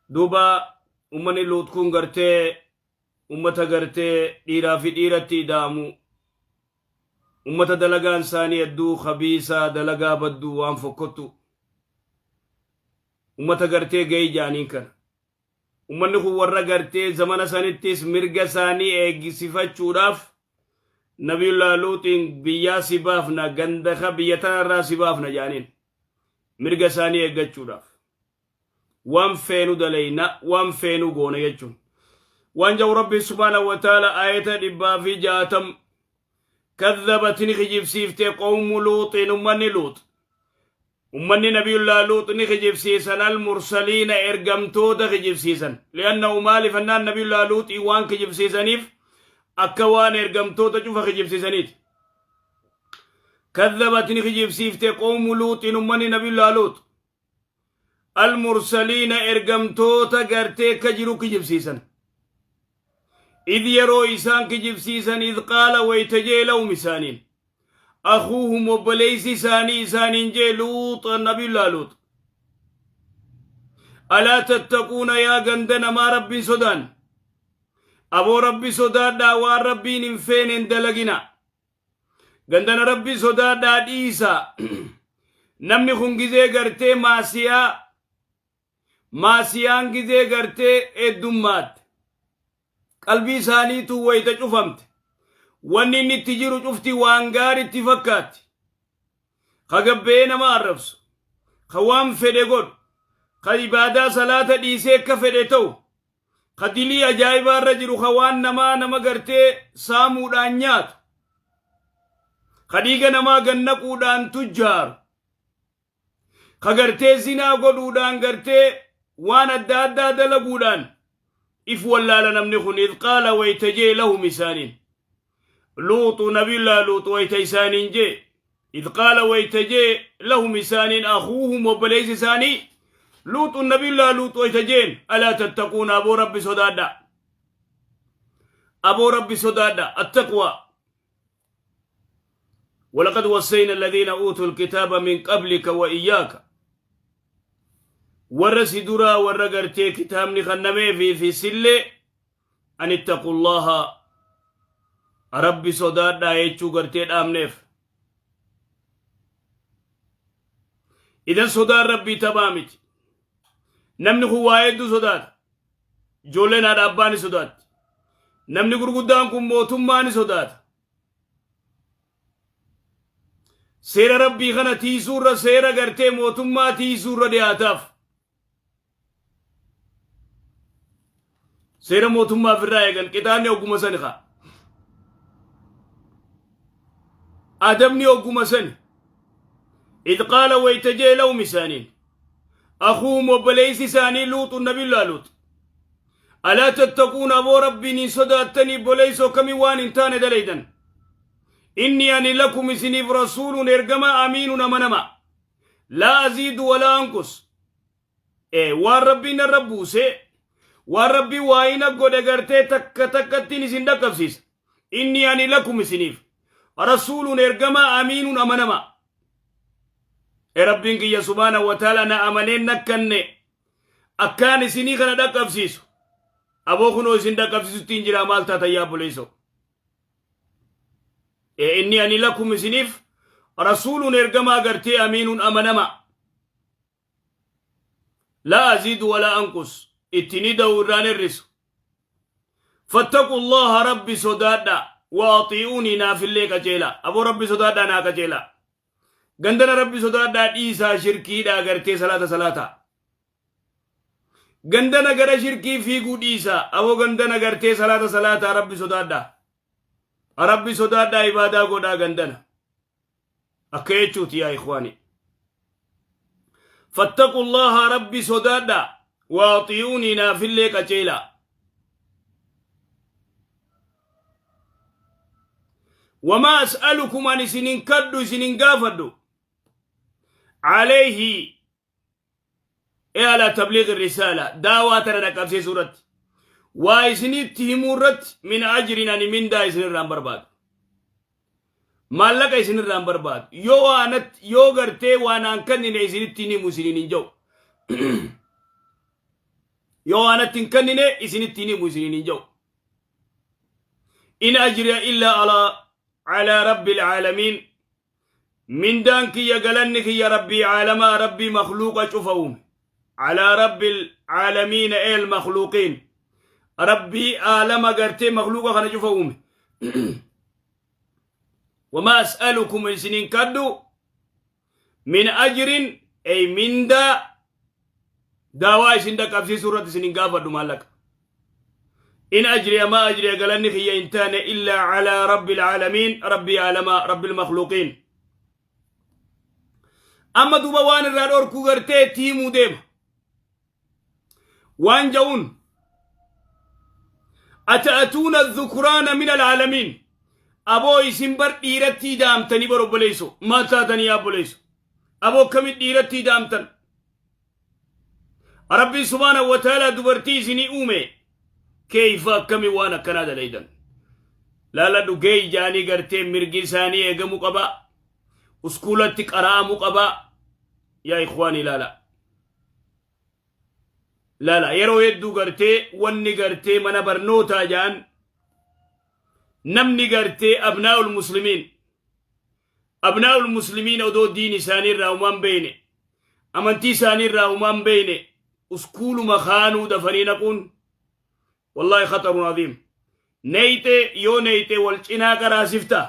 Duuba ummanni Luut kun gartee ummata gartee dhiiraa fi dhiiratti ida'amu, ummata dalagaan isaanii hedduu khabiisaa, dalagaa badduu, waan fokkottu, ummata gartee gay ja'aniin kana. Ummanni kun warra gartee zamana sanittis mirga isaanii eegisifachuudhaaf Nabiyullah Luuxiin biyyaa si baafna, ganda ka biyya tanarraa si baafna ja'aniin, mirga isaanii eeggachuudhaaf. Waan feenu dalayna, waan feenu goona jechuun. Waan ja'u Rabbi subhaanahu wa ta'ala ayata 160: kadhabat, ni kijibsiifte, qawmu Luuxiin, ummanni Luux, ummanni Nabiyullaa Luux ni kijibsiisan, almursaliina, ergamtoota kijibsiisan. Li'annahu, maaliif annaan Nabiyullaa Luuxii waan kijibsiisaniif akka waan ergamtoota cufa kijibsiisaniiti. Kadhabat, ni kijibsiifte, qawmu Luuxiin, ummanni Nabiyullaa Luux, almursaliina, ergamtoota gartee ka jiru kijibsiisan. Id, yeroo isaan kijibsiisan, id qaala, wayta jee, lahum, isaaniin, akhuuhum, obboleeysi isaanii isaaniin jee, Luuxa, Nabiyullaa Luux: alaa tattaquuna, yaa ganda namaa, Rabbiin sodaan? Aboo, Rabbi sodaadhaa, waan Rabbiin hin feenen dalagina. Gandana, Rabbi sodaadhaa, dhiisaa. Namni kun gizee gartee maasiyaa, maasiyaan gizee gartee heddummaatte, qalbii isaaniitu wayita cufamte, wanni inni itti jiru cufti waan gaaritti fakkaatti. Ka gabbee nama arrabsu, ka waan fedhe godhu, ka ibaadaa salaata dhiisee akka fedhe ta'u, ka dilii ajaa'ibaa irra jiru, ka waan namaa nama gartee saamuudhaan nyaatu, ka dhiiga namaa gannaquudhaan tujjaaru, ka gartee zinaa godhuudhaan gartee waan adda addaa dalaguudhaan if wallaala namni kun. Idh qaala, wayta jee, lahum, isaaniin, Luuxu, Nabiyullaa Luuxu wayta isaaniin jee, idh qaala, wayta jee, lahum, isaaniin, akhuuhum, obboleessi isaanii, Luuxu, Nabiyullaa Luuxu wayta jeen: alaa tattaquuna, aboo Rabbi sodaadha, aboo Rabbi sodaadha, attaqwaa. ولقد وصينا الذين أوتوا الكتاب من قبلك وإياك، warra si duraa, warra gartee kitaabni kannamee fi sillee, an ittaqullaha, Rabbi sodaadhaa jechuu gartee dhaamneef. Idan sodaan Rabbii taphaa miti. Namni kun waa hedduu sodaata. Ijoolleen haadha abbaa ni sodaatti. Namni gurguddaan kun mootummaa ni sodaata. Seera Rabbii kana tiisuurra seera gartee mootummaa tiisuurra dhiyaataaf. Seera mootummaa ofirraa eegan, qixaanni ogguma sani kaa. Adabni ogguma sani. Idh qaala, wayta jee, lahum, isaaniin, akhuuhum, obboleessi isaanii, Luuxu, Nabiyullaa Luux: alaa tattaquun, aboo Rabbiin hin sodaattanii? Obboleessoo kamii waan hin taane dalaydan? Inni ani, lakum, isiniif, rasuulun, ergama, amiinun, amanama, laa aziidu walaa anqus. Waan Rabbiin narra buuse, waan Rabbiin waa ina godhe gartee takka takkattiin isin dhaqqabsiisa. Inni ani, lakum, isiniif, rasuulun, ergama, amiinun, amanama. Rabbiin kiyya subhaana wa ta'ala na amaneen nakkanne akkaan isinii kana dhaqqabsiisu. Aboo, kunoo isin dhaqqabsiisutti hin jira, maal taatan yaa obboleessoo? Inni ani, lakum, isiniif, rasuulun, ergamaa gartee, amiinun, amanama, laa aziidu walaa anqus, itti ni da'u irraan hirrisu. Fattaqu Allaha, Rabbi sodaadha, wa axii'uunii, naafillee qajeela. Aboo, Rabbi sodaadhaa, naa qajeela. Gandana, Rabbi sodaadhaa, dhiisaa shirkiidhaa, gartee salaata salaata. Gandana, gara shirkii fiiguu dhiisaa. Aboo gandana, gartee salaata salaataa, Rabbi sodaadhaa, Rabbi sodaadhaa, ibaadaa godhaa gandana akka jechuuti. Yaa ikhwaani, fattaqu Allaha, Rabbi sodaadhaa, wa axii'uunii, naafillee qajeelaa. Wamaa as'alukum, an isinin kadhu, isinin gaafadhu, alayhi, e ala tabliighi risaala, daawaa tana dhaqqabsiisuu irratti, waa isinitti himuu irratti, min ajrin, ani mindaa isinirraan barbaadu, maallaqa isinirraan barbaadu. Yoo waanatti yoo gartee waan aan kennine isinitti hin himu, isiniin hin jiru. Yoo anatti hin kennine isinitti hin himu isiniin hin jedhu. In ajriya illaa alaa rabbil aalamiin. Mindaan kiyya, galanni kiyya rabbii caalamaa, rabbii makhluuqa cufa uume. Alaa rabbil aalamiina eel makhluuqiin. Rabbii aalama gartee makhluuqa kana cufa uume. Wamaa as'alukum isiniin kadhu min ajrin ey mindaa daawaa isin dhaqqabsiisuu irratti isin hin gaafadhu maallaqa. In ajriya maa ajriya galanni kiyya hin taane illaa calaa rabbil caalamiin, rabbii caalamaa, rabbil makhluuqiin. Amma duuba waan irraa dhorkuu gartee itti himuu deema. Waan ja'uun ata'atuuna dhukuraana min alaalamiin, aboo isin bar dhiiratti ida'amtanii bar obboleeyso, maal taatanii yaa obboleeyso, aboo akkamit dhiiratti ida'amtan? Rabbiin subhaanahu wa ta'aalaa dubartii isinii uume, keeyfa akkami waan akkanaa dalaydan? Laaladhu, gee ijaanii gartee mirgi isaanii eegamu qaba, uskuulatti qara'amu qaba. Yaa ikhwaanii, laala laala, yeroo hedduu gartee wanni gartee mana barnootaa ja'an namni gartee abnaa'ul muslimiin odoo diin isaanii irraa umaan beeyne, amantii isaanii irraa umaan beeyne, uskuuluma kaanuu dafanii naquun wallaahi khatarun aziim. Neeyxe yoo neeyxe wal cinaa qaraasifta,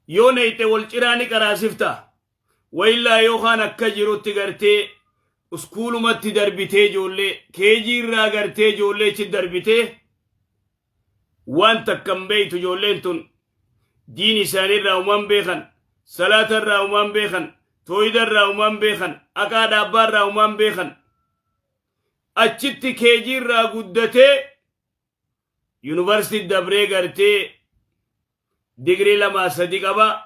yoo neeyxe wal cinaa ni qaraasifta. Wayillaa yookaan akka jirutti gartee uskuulumatti darbitee, ijoollee keejii irraa gartee ijoollee ichi darbitee, waan takka hin beeytu. Ijoolleen tun diin isaanii irraa umaan beekan, salaata irraa umaan beekan, tooyida irraa umaan beekan, aqaa dhaabbaa irraa umaan beekan. Achitti keejii irraa guddatee yuunivarsiitii dabree gartee digrii lamaa sadi qaba.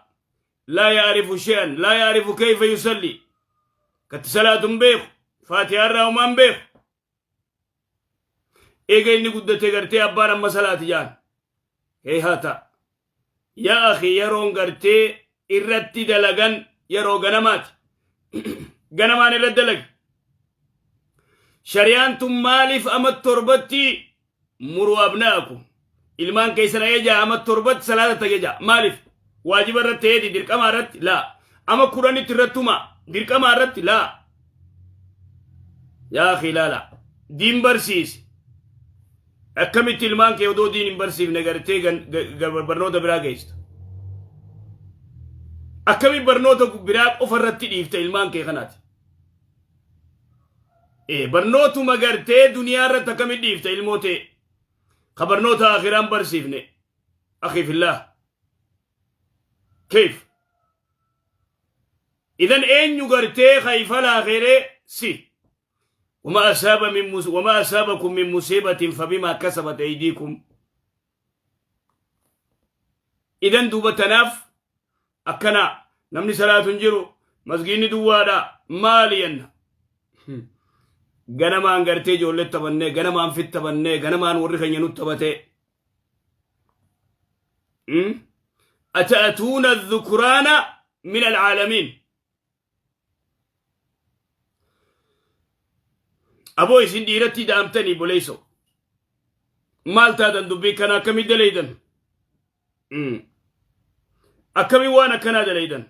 Laa yaarifu she'an, laa yaarifu kayfa yusalli, katti salaatu hin beeku, faatihaa irraa umaan beeku. Eega inni guddate gartee abbaan amma salaati jaan. Heehata yaa akhi, yeroon gartee irratti dalagan yeroo ganamaati. Ganamaan irratti dalagi. Shari'aan tun maaliif ama 7tti muruu abna'akum, ilmaan keessan ajajaa, ama 7tti salaata tajaja? Maaliif? Waajiba irratti ta'eeti dirqama irratti laa. Ama 10tti irrattuma dirqama irratti laa. Yaa akhi, ilaala, diin barsiisi. Akkamitti ilmaan kee odoo diin hin barsiifne gartee barnoota biraa geessita? Akkami barnoota biraa qofa irratti dhiifta ilmaan kee kanaati? Barnootuma gartee duniyaa irratti akkamitti dhiifta ilmoo ta'e ka barnoota akiraan barsiifne? Akhi fillah, keef idan eenyu gartee kayfalaa keeree si وما أصابكم من مصيبة فبما كسبت أيديكم. إذن دوبا تناف akkana namni salaatu hin jiru, masgiinni duwwaadha, maali jenna? Ganamaan gartee ijoollee taphannee, ganamaan fit taphannee, ganamaan warri keenya nutti taphatee. أتأتون الذكران من العالمين. Aboo isin dhiiratti ida'amtanii boleeyso, maal taatan? Dubbii kana akkamii dalaydan? Akkamii waan akkanaa dalaydan?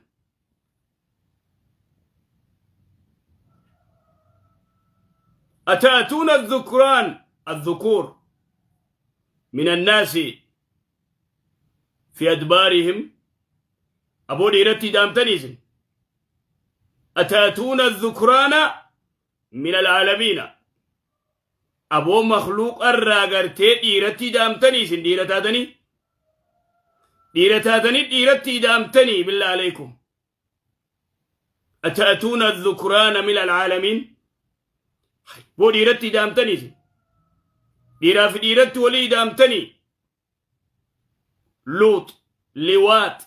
أتأتون الذكران الذكور من الناس في أدبارهم. Aboo dhiiratti ida'amtanii isin. أتأتون الذكران من العالمين. Aboo makhluuqa irraa gartee dhiiratti ida'amtanii isin, dhiira taatanii, dhiira taatanii dhiiratti ida'amtanii. بالله عليكم، أتأتون الذكران من العالمين. Boo dhiiratti ida'amtanii isin, dhiiraa fi dhiiratti walii ida'amtanii. Luux liwaat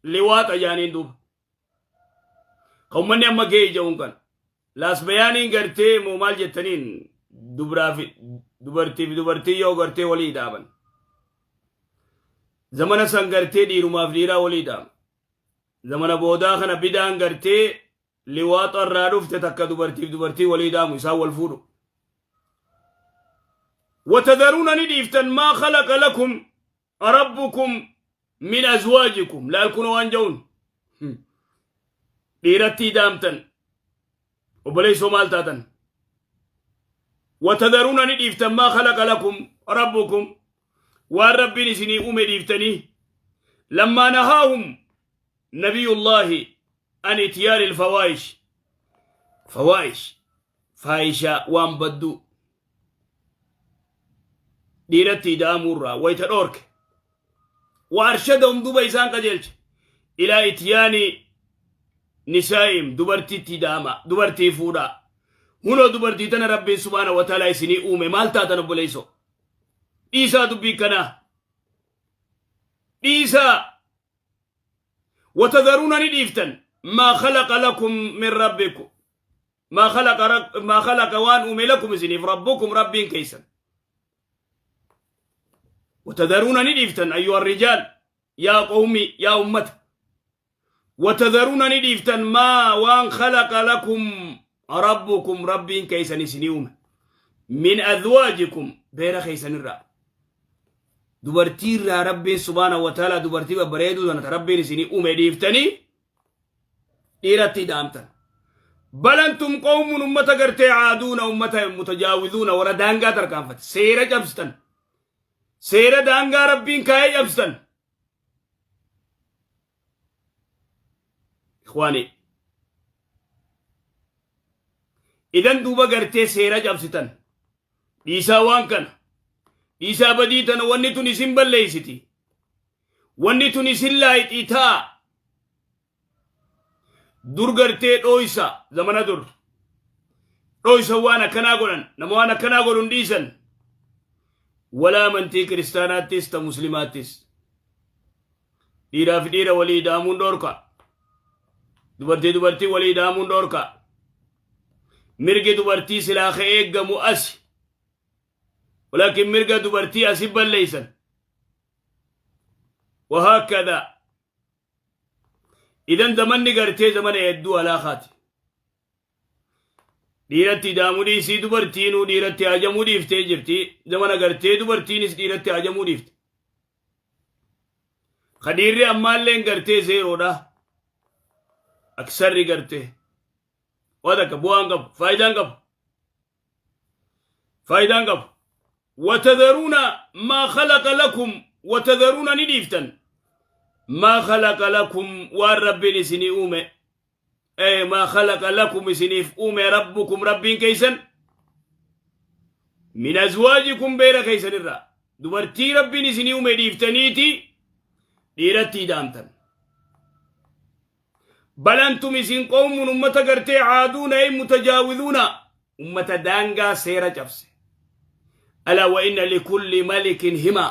liwaaxa jaaniin duuba kan ummanni amma ga'e jedhuun kan laasbayaaniin gartee moo maal jettaniin, dubraa fi dubartii fi dubartii yoo gartee walii ida'aman. Zamana san gartee dhiirumaaf dhiiraa walii ida'ama. Zamana boodaa kana bidaan gartee Liwaaxa irraa dhufte takka dubartiif dubartii walii daamu isaan wal fuudhu. Watadaruuna ni dhiiftan maa khalaqa lakum rabbukum min azwaajikum laal kunoo waan ja'uun dhiiratti daamtan obboleessoo maal taatan. Watadaruuna ni dhiiftan maa khalaqa lakum rabbukum waan rabbiin isinii uume dhiiftanii lammaa nahaahum nabiyullaahi an ityaani alfawaahish fawaahish faahishaa waan badduu dhiiratti ida'amuu irraa wayta dhoorke wa arshadahum duba isaan qajeelche ilaa ityaani nisaa'im dubartiitti ida'ama dubartii fuudhaa hunoo dubartii tana rabbiin subhaana wa ta'ala isinii uume maal taatan obboleessoo dhiisaa dubbii kanaa dhiisaa. Watadharuuna ni dhiiftan maa khalaqa lakum min rabbikum maa khalaqa maa khalaqa waan uume lakum isiniif rabbukum rabbiin keessan. Watadharuuna ni dhiiftan ayyuha rijaal yaa qawmi yaa ummata. Watadharuuna ni dhiiftan maa waan khalaqa lakum rabbukum rabbiin keessan isinii uume min azwaajikum beera keessanirraa. Dubartii irraa rabbiin subhaana wa ta'ala dubartii babbareeduu sana ta rabbiin isinii uume dhiiftanii dhiiratti ida'amtan. Balantum qawmun ummata gartee caaduuna ummata mutajaawizuuna warra daangaa tarkaanfate seera cabsitan seera daangaa rabbiin kaa'ee cabsitan. Ikhwaani idan duuba gartee seera cabsitan dhiisaa waan kana dhiisaa badii tana wanni tun isin balleeysiti wanni tun isin laayixii ta'a dur gartee dhooysa zamana dur dhooysa waan akkanaa godhan nama waan akkanaa godhun dhiisan walaa amantii kiristaanaattis ta muslimaattis dhiiraa fi dhiira walii ida'amuun dhoorka dubartii dubartii walii ida'amuun dhoorka mirgi dubartii silaa ka eeggamu asi walaakin mirga dubartii asi balleeysan wahaakada idan zamanni gartee zamana hedduu alaakaati dhiiratti ida'amuu dhiisii dubartiinuu dhiiratti hajamuu dhiiftee jirti zamana gartee dubartiinis dhiiratti hajamuu dhiifte ka dhiirri ammaalleen gartee zeeroodha aksarri gartee waa takka bu'aan qabu faayidaan qabu faayidaan qabu. Watadharuuna maa khalaqa lakum watadharuuna ni dhiiftan maa khalaqa lakum waan rabbiin isinii uume ee maa khalaqa lakum isiniif uume rabbukum rabbiin keeysan min azwaajikum beera keeysan irraa dubartii rabbiin isinii uume dhiiftaniiti dhiiratti ida'amtan. Bal antum isin qawmun ummata gartee caaduuna ay mutajaawizuuna ummata daangaa seera cabse. Alaa wa inna likulli malikin hima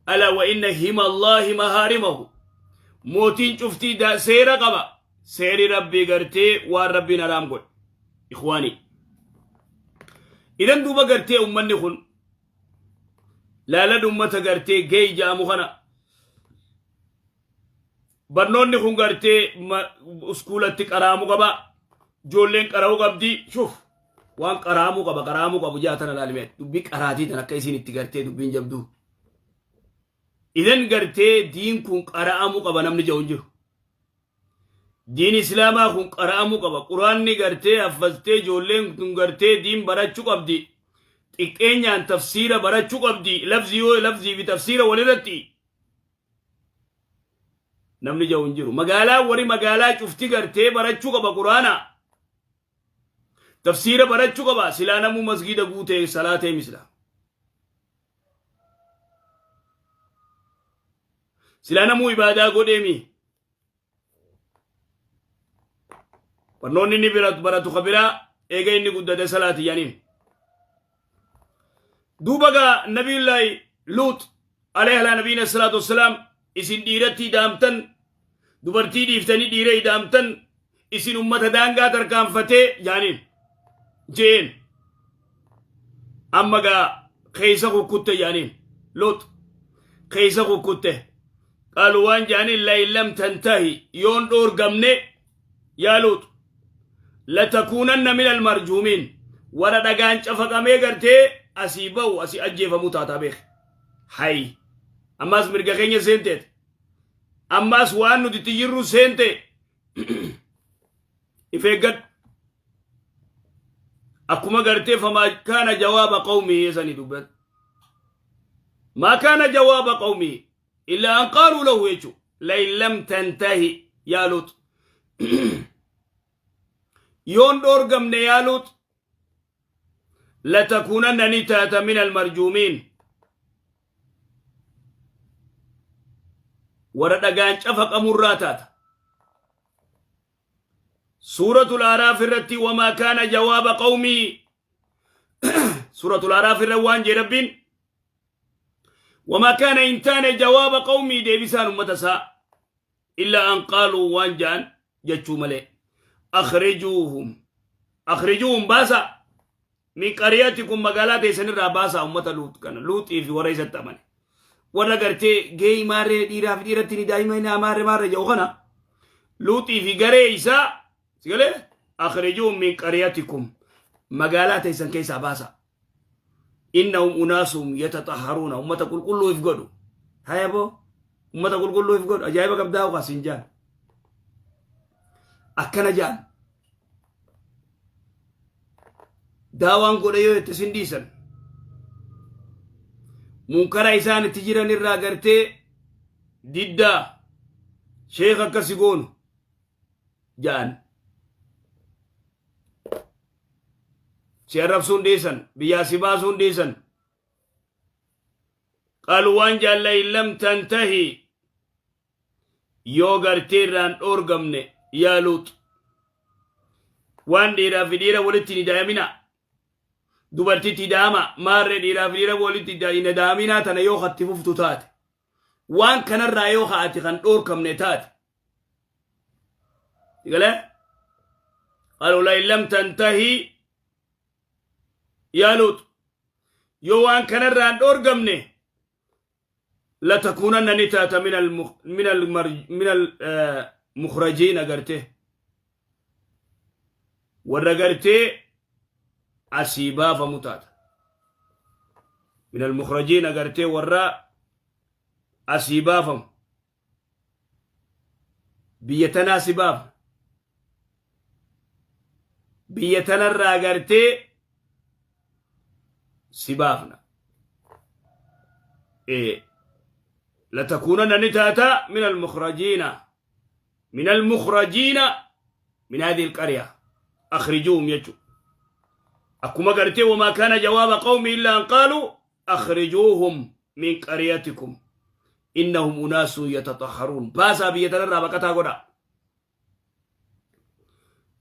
alaa wa inna hima Allaahi mahaarimahu mootiin cuftii seera qaba seeri rabbii gartee waan rabbiin haraam godhe. Ikhwaanii idan duuba gartee ummanni kun laaladhu ummata gartee geey ja'amu kana barnoonni kun gartee uskuulatti qaraamu qaba ijoolleen qara'uu qabdi shuf waan qaraamuu qaba qaraamuu qabu jaa tana laalime dubbii qaraatii tan akka isin itti gartee dubbiin jabduu idan gartee diin kun qara'amuu qaba namni ja'u hin jiru diin islaamaa kun qara'amuu qaba quraanni gartee haffaztee ijoolleen kun gartee diin barachuu qabdi xiqqeenyaan tafsiira barachuu qabdi lafzii yoo lafzii fi tafsiira walirratti namni ja'u hin jiru. Magaalaa warri magaalaa cufti gartee barachuu qaba quraana. Tafsiira barachuu qaba. Silaa namuu masgiida guutee salaatee misla. Silaa namuu ibaadaa godheemi. Barnoonni inni baratu ka biraa eega inni guddate salaati jedhaniin. Duuba gaa Nabiyullaahi Luut alayhi alaa nabiyina salaatu wassalaam isin dhiiratti ida'amtan dubartii dhiiftanii dhiira ida'amtan isin ummata daangaa tarkaanfatee jedhaniin jeen amma gaa keessa kukkutte jedhaniin Luut keessa kukkutte. Qaalu waan jedhaniin la'in lam tantahi yoon dhoorgamne yaa Luut Latakuunanna minal marjuumiin warra dhagaan cafaqamee gartee asii ba'u asii ajjeefamuu taataa beeki. Hay ammaas mirga keenya seenteet ammaas waan nuti itti jirru seente if eeggadhu. Akkuma gartee famaa kaana jawaaba qawmii sanii dubbatu. Maa kaana jawaaba qawmii illaa an qaaluu lahu jechuudha. Lain lam tantahi yaa Luut. Yoon dhoorgamne yaa Luut latakuunanna ni taata min almarjuumiin. Warra dhagaan cafaqamurraa taata. Suuratul Aaraaf irratti wamaa kaana jawaaba qawmii Suuratul Aaraaf irra waan jee Rabbiin wamaa kaana hin taane jawaaba qawmii deebisaan ummata isaa illaa an qaaluu waan ja'an jechuu malee akhrijuuhum akhrijuuhum baasa min qariyatikum magaalaa teessanirraa baasaa ummata luut kana luuxii fi warra isatti amane warra gartee geeyi maarree dhiiraa fi dhiiratti ni daa'ima inni maarree maarree jedhu kana luuxii fi garee isaa sigalee akhrijuuhum min qariyatikum magaalaa teessan keessaa baasaa innahum unaasum yataxaharuuna ummata qulqulluu if godhu haya boo ummata qulqulluu if godhu ajaa'iba qabdaa ukaa siin jaan akkana jaan daawaan godhe yoo itti sin dhiisan munkara isaan itti jiran irraa gartee diddaa sheekh akkasi goonu ja'an si arrabsuun dhiisan biyyaa si baasuun dhiisan qaalu waan jaan la in lam tantahi yoo gartee irraan dhoorgamne yaa luux waan dhiiraa fi dhiira walitti hin ida'amina dubartitti ida'ama maarree dhiiraa fi dhiira walitti hin ida'aminaa tana yoo katti fuftu taate waan kanarraa yoo ati kan dhoorkamne taate galee qaalu la in lam tantahi yaa luux yoo waan kanarraa hin dhoorgamne latakuunanna ni taata min al mukhrajiina gartee warra gartee asii baafamu taata min al mukhrajiina gartee warra asii baafamu biyya tanaa si baafna biyya tanarraa gartee si baafna latakuunanna ni taata min almukhrajiina min almukhrajiina min hadihi alqarya akhrijuuhum jechu akkuma gartee wamaa kaana jawaaba qawmi illaa an qaaluu akhrijuuhum min qaryatikum innahum unaasun yataxaharuun baasaa biyya tanarraa baqataa godhaa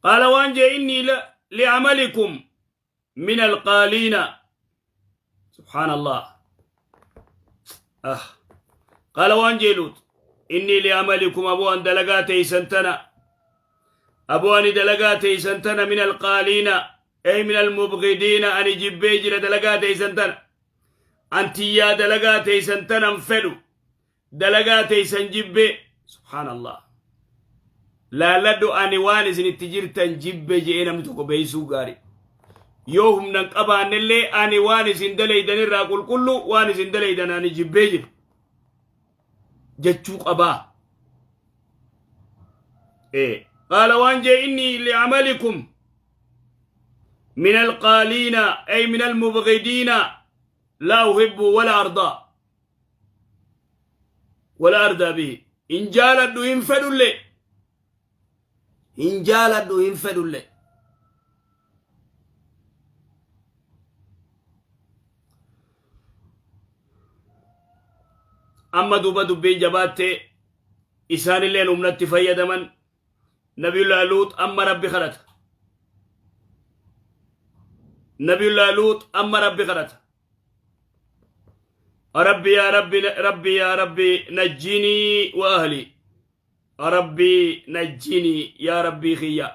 qaala waan jee innii li'amalikum min alqaaliina subhaan allah ah qaala waan jee luut innii li'amalikum aboo an dalagaa teeysan tana aboo ani dalagaa teeysan tana min alqaaliina ey min almubgidiina ani jibbee jira dalagaa teeysan tana antiyyaa dalagaa teeysan tanan fedhu dalagaa teeysan jibbee subhaan allah laalladhu ani waan isin itti jirtan jibbe je'ee namni tokko beeysuu gaari yoo humnan qabaannellee ani waan isin daleydan irraa qulqullu waan isin daleydan ani jibbee jira jechuu qabaa ee qaala waan jee innii li'amalikum min alqaaliina ay min almubgidiina laa uhibbu wala ardaa wala ardaa bihi hin jaaladhu hin fedhulle hin jaaladhu hin fedhulle amma duuba dubbiin jabaatte isaanilleen humnatti fayyadaman nabiyullaa luux amma rabbi kadhata nabiyullaa luux amma rabbi kadhata rabbi yaa rabbi rabbi yaa rabbi najjinii wa ahli rabbi najjinii yaa rabbii kiyya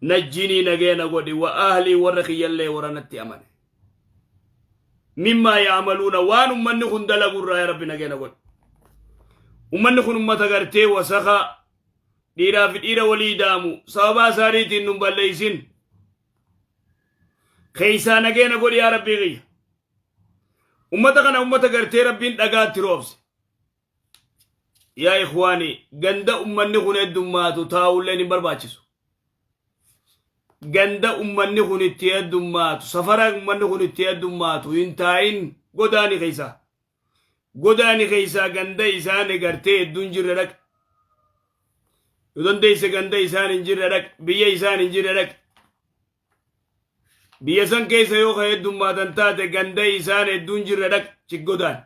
najjinii nagaya na godhi wa ahlii warra kiyyallee warra natti amane mimmaa yaamaluuna waan ummanni kun dalagurraa yaa rabbi nagaya na godhi ummanni kun ummata gartee wasaka. Dhiiraa fi dhiira walii daamu sababaa isaaniitiin nun balleeysin. Keeysaa nageena godhi yaa Rabbii kiyya. Ummata kana ummata gartee Rabbiin dhagaatti roobse. Yaa ikhwaani, ganda ummanni kun heddummaatu taa'ulleen hin barbaachisu. Ganda ummanni kun itti heddummaatu, safara ummanni kun itti heddummaatu hin taa'in, godaani keessaa. Godaani keessaa ganda isaan gartee hedduun jirre dhaqi. Yoo dandeesse ganda isaan hin jirre dhaqi, biyya isaan hin jirre dhaqi. Biyya san keessa yoo ka heddummaatan taate ganda isaan hedduun jirre dhaqi chiggodaan.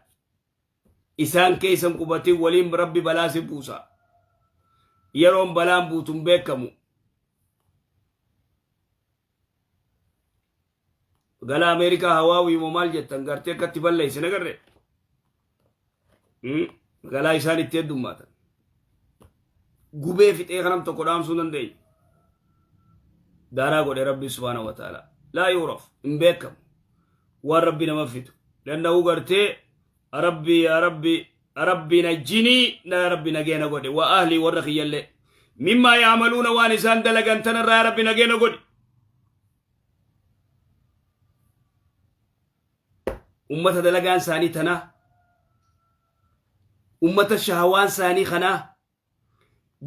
Isaan keessa hin qubatin, waliin Rabbi balaa si buusa. Yeroon balaan buutu hin beekamu. Magaalaa Ameerikaa hawaawii moo maal jettan gartee akkatti balleessin agarre. Magaalaa isaan itti heddummaatan. Gubee fixee kanam tokko dhaamsuu hin dandeenye. Daaraa godhe Rabbi subhaanahu wa ta'ala. Laa yuuraf, hin beekamu. Waan Rabbi nama fidu. Danda'uu gartee Rabbi yaa Rabbi, Rabbi najjinii na, Rabbi nageena godhe, wa ahlii, warra kiyyallee, mimmaa yaamaluuna, waan isaan dalagan tanarraa yaa Rabbi nageena godhe. Ummata dalagaan isaanii tanaa, ummata shahawaan isaanii kanaa,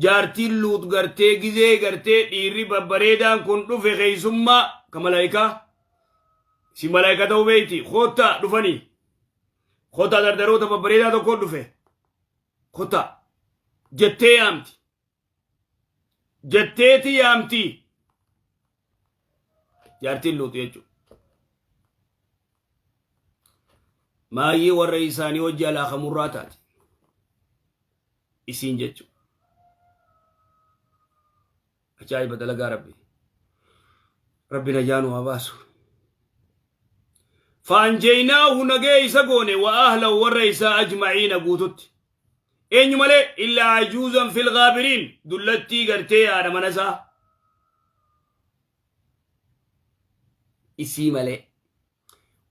jaartiin Luut gartee gizee gartee dhiirri babbareedaan kun dhufe, keessummaa ka malaayikaa si malaayika ta'uu beeyti, koottaa dhufanii, koottaa dardaroota babbareedaa tokko dhufe, koottaa jettee yaamti, jetteeti yaamti jaartiin Luuxu jechuudha. Maayyii warra isaanii hojii alaa kamurraa taate isiin jechuudha. Ajaa'iba dalagaa Rabbi. Rabbi najaa nu haa baasu. Faanjeynaahu, nagee isa goone, wa ahlahu, warra isaa, ajma'iina, guututti. Eenyu malee? Illaa ajuuzan fil gaabiriin, dullattii gartee haadha mana isaa. Isii malee.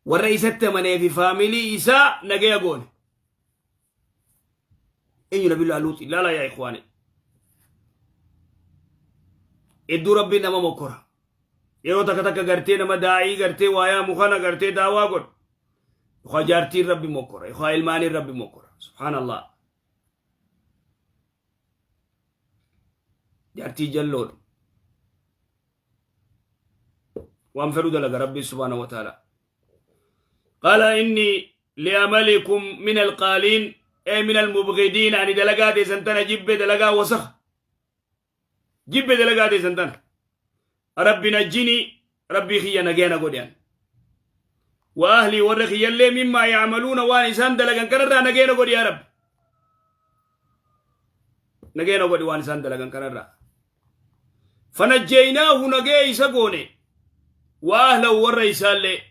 Warra isatti amanee fi faamilii isaa nagaya goone. Eenyu? Nabiyullaa Luuxi. Laala yaa ikhwaani. Hedduu Rabbiin nama mokkora. Yeroo takka takka gartee nama daa'ii gartee waayaa mukana gartee daawaa godhu. Yookaan jaartiin Rabbi mokkora, yookaan ilmaaniin Rabbi mokkora. Subhaanallah. Jaartii jalloodha. Waan fedhu dalaga Rabbi subhaanahu wa ta'ala. Qaala inni li'amalikum min alqaaliin, ee min almubghidiin, ani dalagaa teessan tana jibbe, dalagaa wasakha jibbe, dalagaa teessan tana. Rabbi najjini, Rabbii kiyya nageena godhe an. Wa ahlii, warra kiyyallee, mimmaa yacmaluuna, waan isaan dalagan kanarraa nageena godhi yaa Rabbi. Nageena godhi waan isaan dalagan kanarraa. Fanajjeeynaahu, nagee isa goone, wa ahlahu, warra isaallee,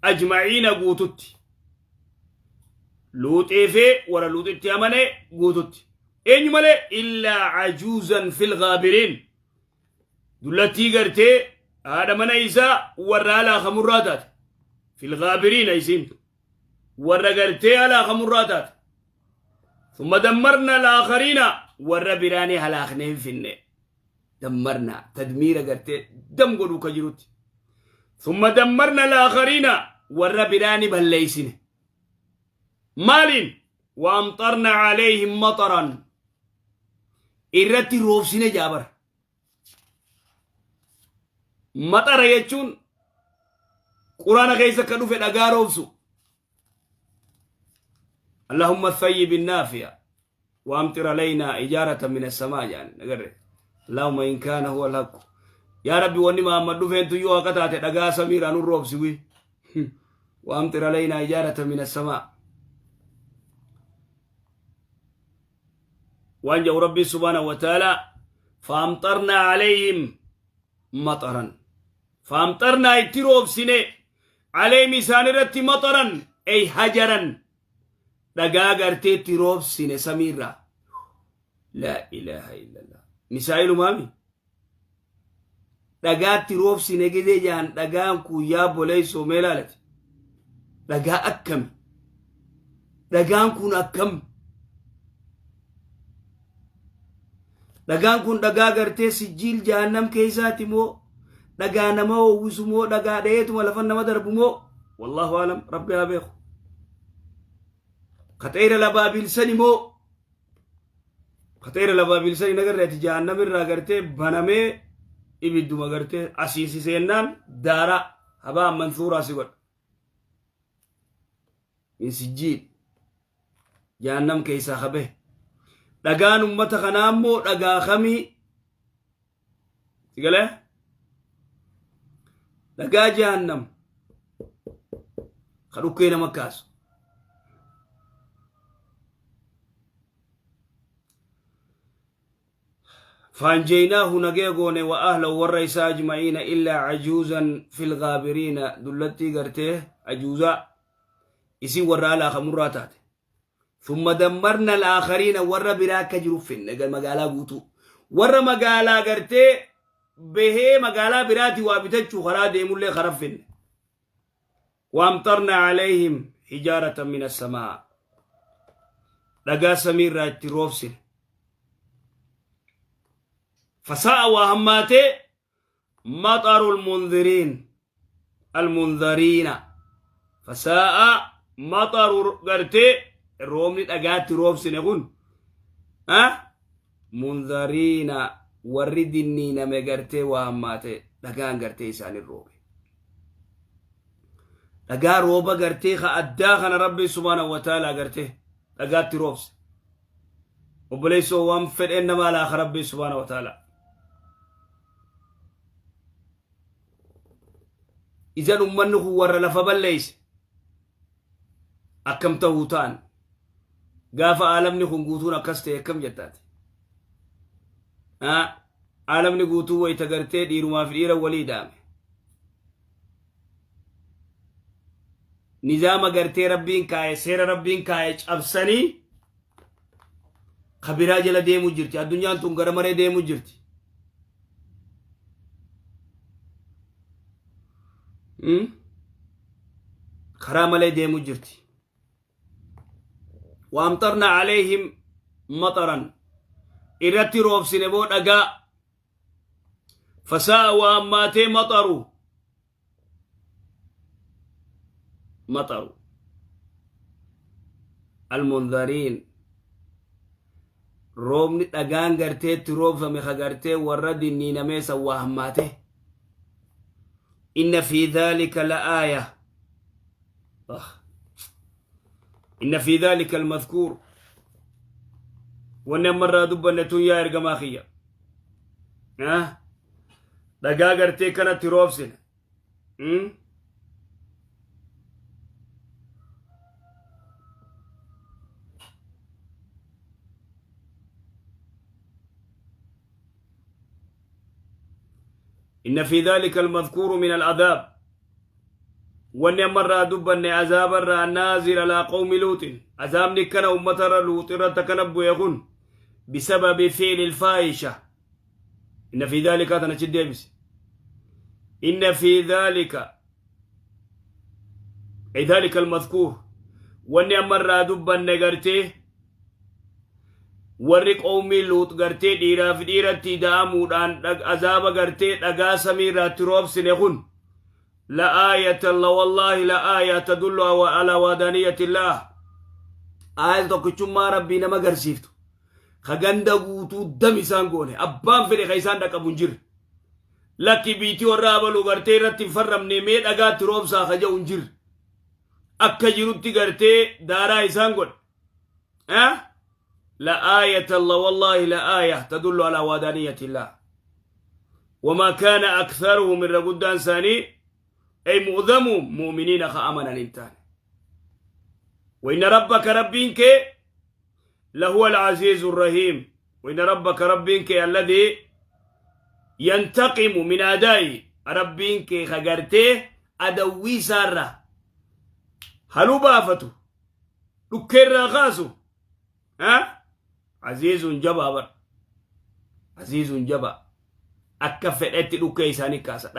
ajmaciina, guututti. Luuxeefee warra Luuxitti amane guututti. Eenyu malee? Illaa ajuuzan fil gaabiriin. Dullattii gartee haadha mana isaa warra alaa kamurraa taate. Fil gaabiriina isiin. Warra gartee alaa kamurraa taate. Thumma dammarna al-aakhariina, warra biraanii halaaknee hin finne. Dammarna tadmiira gartee dam godhuu ka jirutti. Thumma dammarna al-aakhariina, warra biraanii balleeysine. Maaliin? Waamxarna calayhim maxaran, irratti roobsine jaabar. Maxara jechuun Quraana keessa akka dhufe dhagaa roobsu. Allahumma thayyib naafiya waamxir alaynaa ijaarata min assamaa jedhan agarre. Allahumma in kaana huwa alhaqu. Yaa Rabbi, wanni Muhammad dhufeentu yoo haqa taate dhagaa samiirraa nu roobsi wi. Waamxir alaynaa ijaarata min assamaa. Waan jedhu Rabbi subhaanahu wa ta'ala, faamxarnaa alayhim maxaran. Faamxarnaa, itti roobsine, alayhim, isaan irratti, maxaran ey hajaran, dhagaa gartee itti roobsine samiirraa. Laa ilaaha illallah. Misaa'ilumaami. Dhagaatti roobsine gizee jaan, dhagaan kun yaa boleessoo mee laalati. Dhagaa akkami? Dhagaan kun akkam? Dhagaan kun dhagaa gartee sijjiil jahannam keessaati moo dhagaa nama hoowwisu moo dhagaa dhaheetuma lafa nama darbu moo wallaahu alam rabbi haa beeku. Kaxeera labaabiil sani moo kaxeera labaabiil sani nagarree ati jahannam irraa gartee banamee ibidduma gartee asii si seennaan daaraa habaa mansuuraa si godha. Min sijjiil jahannam keessaa ka bahe. Dhagaan ummata kanaa immoo dhagaa kamii si galee? Dhagaa jahannam ka dhukkee nama kaasu. Faanjeynaahu nagee goone wa ahlahu warra isaa ajma'iina illaa cajuuzan fil gaabiriina dullattii gartee ajuuzaa isin warra alaa kamurraa taate. Thumma dammarna al-aakhariina warra biraa akka jiru finne magaalaa guutuu. Warra magaalaa gartee bahee magaalaa biraatii waa bitachuu karaa deemullee karaa finne. Waamxarna alayhim hijaaratan min assamaa. Dhagaa samii irraa itti roobsine. Fasaa'a waa hammaatee maxarul munziriin almunzariina. Fasaa'a maxaru gartee roobni dhagaatti roobsine kun munzariina warri dinniiname gartee waa hammaate dhagaan gartee isaanin roobe. Dhagaa rooba gartee ka addaa kana rabbi subhaanahu wa ta'ala gartee dhagaatti roobse. Obboleessoo waan fedheen nama alaa ka rabbi subhaanahu wa ta'ala. Isan ummanni kun warra lafa balleeyse akkam ta'uu ta'an gaafa aalamni kun guutuun akkas ta'e akkam jettaati. Aalamni guutuu wayita gartee dhiirumaa fi dhiira walii daame. Nizaama gartee rabbiin kaaye seera rabbiin kaaye cabsanii ka biraa jala deemuu jirti. Addunyaan tun gara maree deemuu jirti. Karaa malee deemuu jirti. Waamxarna alayhim maxaran irratti roobsine boo dhagaa fasaa waa hammaatee maxaru maxaru almunzariin roobni dhagaan garteetti roobfame ka gartee warra dinniinamee san waa hammaate inna fi dhaalika la aaya. Inna fi dhaalika almadkuur wanni amma irraa dubbanne tun yaa ergamaa kiyya dhagaa gartee kanatti roobsine. Inna fi dhalika almadhkuuru min al'adhaab wanni amma irraa dubbanne azaaba irraa naazil alaa qawmi luuxin azaabni kana ummata irra luux irratti akkana bu'e kun bisababi fi'li alfaahisha. Inna fi dhalika tana achi deebise. Inna fi dhalika ay dhalika almadhkuur wanni amma irraa dubbanne gartee warri qawmii luux gartee dhiiraa fi dhiiratti ida'amuudhaan azaaba gartee dhagaa samii irraatti roobsine kun la aayatan la wallaahi la aaya tadullu ala waadaaniyatillaah aayata tokkichummaa rabbii nama agarsiiftu ka ganda guutuu dam isaan goone abbaan fedhe ka isaan dhaqqabu hin jirre lakki biitii warra abalu gartee irratti hin farramne mee dhagaatti roobsaa ka jedhu hin jirre akka jirutti gartee daaraa isaan godhe. La aayata la wallaahi la aaya tadullu alaa waadaaniyatillaah wamaa kaana aktharuhum irra guddaan isaanii ay mu'dhamuhum mu'miniina ka amanan hin taane. وإن ربك ربك لهو العزيز الرحيم وإن ربك ربك الذي ينتقم من أدائه ربك خجرته أدوي سارة هلو بافتو dhukkeerraa kaasu aziizun jabaa bar aziizun jabaa akka fedhetti dhukkee isaanii kaasa.